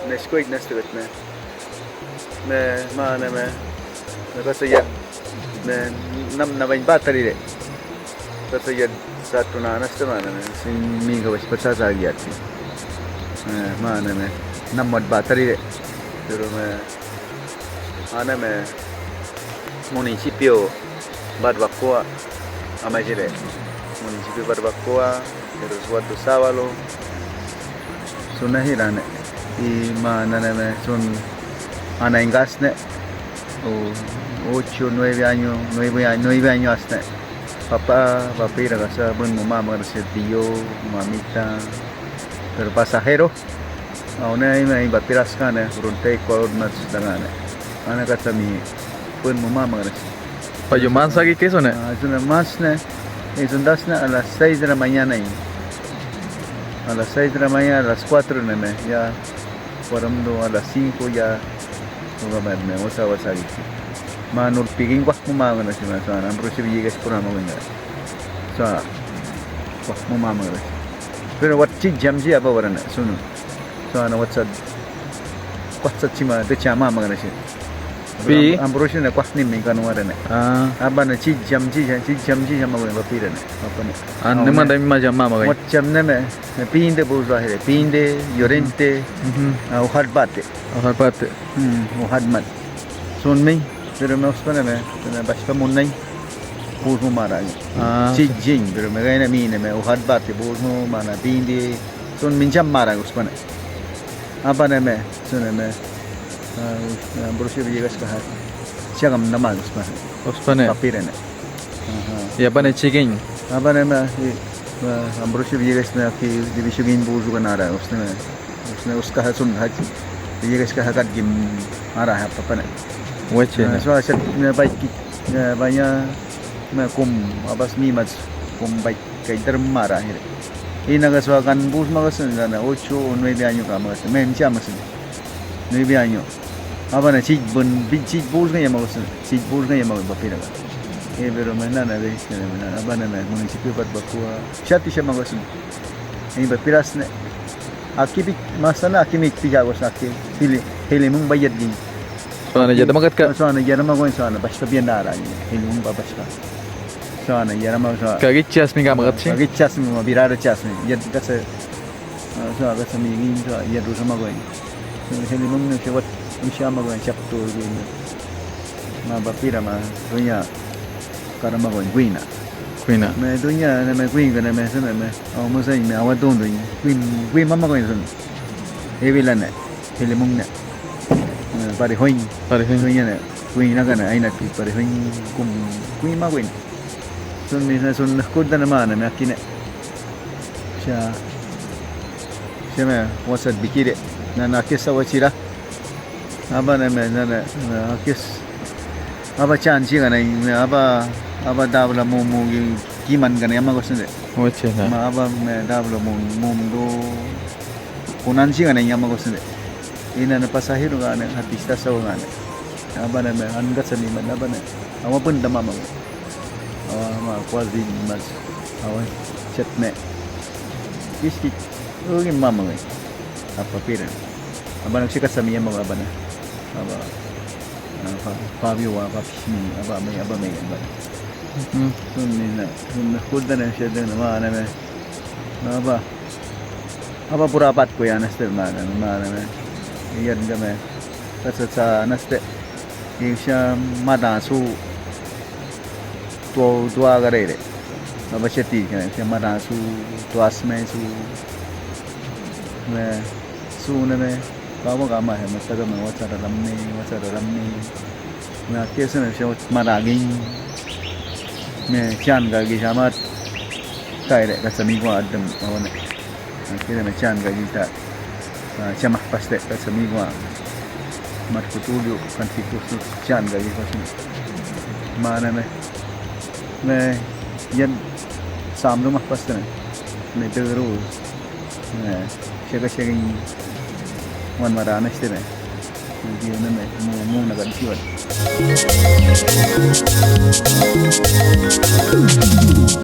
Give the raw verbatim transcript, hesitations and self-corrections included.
Meh skwait nastawet meh. Meh, mane meh. Meh kasa yad. Meh, nam na wain battery le. Kasa yad satuna nasta mane meh. Sin mi ka bas pasa sa yad. Meh, mane meh. Nam wat battery le. Pero meh. Ane meh. Municipio Barbacoa. Ama jire. Municipio Barbacoa. Pero suatu sábalo. Suna hirane. I ma nane meh sun ana ingasne. O ocho, nueve año, nueve año, nueve año asne. Papa, papi raga sa bun muma marse tío, mamita. Pero pasahero. Aune ima iba piraskane, runte kolod mas dangane. Ana kata mi pun muma marse. Payo mansa ki keso ne? Ah, es una más ne. Es un das ne a las seis de la mañana y a las seis de la mañana, a las cuatro ne me, ya. Por ejemplo, a las cinco ya. Oga me, me, osa, osa ki. Ma nul pigin kwah muma marse ma, sa, na, bro, si bigi es pura ma, sa, kwah muma marse. Pero wat chi jam chi apa warane, sunu. Sa, na, wat sa, kwah sa chi ma, de cha ma marse. Pi? Am-, ambrosia na kwah ni mi kanu warane. Ah. Apa na chi jam chi, chi jam chi, jam ma, apa pi rane. Apa ne. An, ne ma, ne ma jam ma, ma. Wat jam ne me, me pinde bu zwa here, pinde, yorente, mhm, ah, uhat bate. Uhat bate. Hmm, uhat mat. Sun mi, pero me uspane me, me bashpa munai. Pus mu mara. Ah. Chi jing, pero me gaina mi ne me uhat bate, pus mu mana pinde. Sun mi jam mara uspane. Apa ne me, sun ne me. Ah, ah, brushi bi gas kaha. Chagam nama uspane. Uspane. Kapire ne. Aha. Ya apa ne chicken. Apa ne me, i, ah, brushi bi gas na ki, di bi shugin bu juga nara, usne me. Usne uska ha sun ha, bi gas kaha kat gim ara ha apa ne. Wache ne. So, set ne baik ki, ne baya, me kum, abas mi mat, kum baik. Kay dharma ra hire. Ina ka swa kan bus ma ka sin na, ocho o nueve año ka ma ka sin. Mem cha ma sin. Nueve año. Aba na chij bun, bi chij bus ka ya ma ka sin. Chij bus ka ya ma ka bapira ka. E, pero me na na de, me na, aba na me, municipio Barbacoa. Shati sha ma ka sin. E, bapiras ne. Aki bi, masa na, aki mi pi ja ko sa ki. Hili, hili mung bayat din. Swa na yada magat ka. Swa na yada magoin, swa na bashka biyan dara. Hili mung ba bashka. Swa na yada ma swa. Ka gichas mi ka magat si. Ka gichas mi ma birada chas mi. Yad kasa. Swa kasa mi gin swa yad rusa magoin. Hili mung ne shawat mi sha magoin chapto gin. Ma bapira ma dunya. Kara magoin guina. Guina. Me dunya na me guin kana me sana me. Aw mo sa me awa dun dun. Guin, guin ma magoin sun. Hewi lane. Hili mung ne. Eh, pari hoing. Pari hoing. Hoing ne. Hoing na kana aina pi pari hoing kum. Hoing ma hoing. Sun mi sa sun kuda na ma na me akine. Sha. Sha me wasa bikire. Na na kesa wachira. Aba na me na na, na kes. Aba chan chi kana me aba, aba dabla mu mu ki, ki man kana yama ko sende. Oche na. Ma aba me dabla mu mu do. Kunan chi kana yama ko sende. Ina na pasahero kana, artista sa kana. Aba na me an ka sani man aba na. Awa pun dama ma. Awa ma kwazin mas. Awa chet me. Kiski. Ugi mama ngai. Apa piran. Aba na sika sami yama aba na. Aba. Ah, pa, pa biwa, pa pishmi, aba me, aba me, aba. Hmm. Sun ni na, sun na kuda na siya din, ma na me. Aba. Aba pura pat ko yan, este, ma na, ma na me. Yan ka me. Tasa sa, naste. Yung siya mata su. Tua, tua ka re re. Aba siya ti ka, siya mata su, tua sme su. Me, su na me. Kawa kama he, mata ka me, wachara lamni, wachara lamni. Na kesa na siya maragin. Me chan ka gi sama. Taire ka sami kwa adam awane. Kira me chan ka gi ta. Siya mahpaste ka sami kwa. Mat kutulyo kan fikus tu chan ka gi pasin. Mana me. Me yan sam lu mahpaste ne. Me duru. Shaka shaka wan mara na shtene. Video na me mu mu na kan siwan.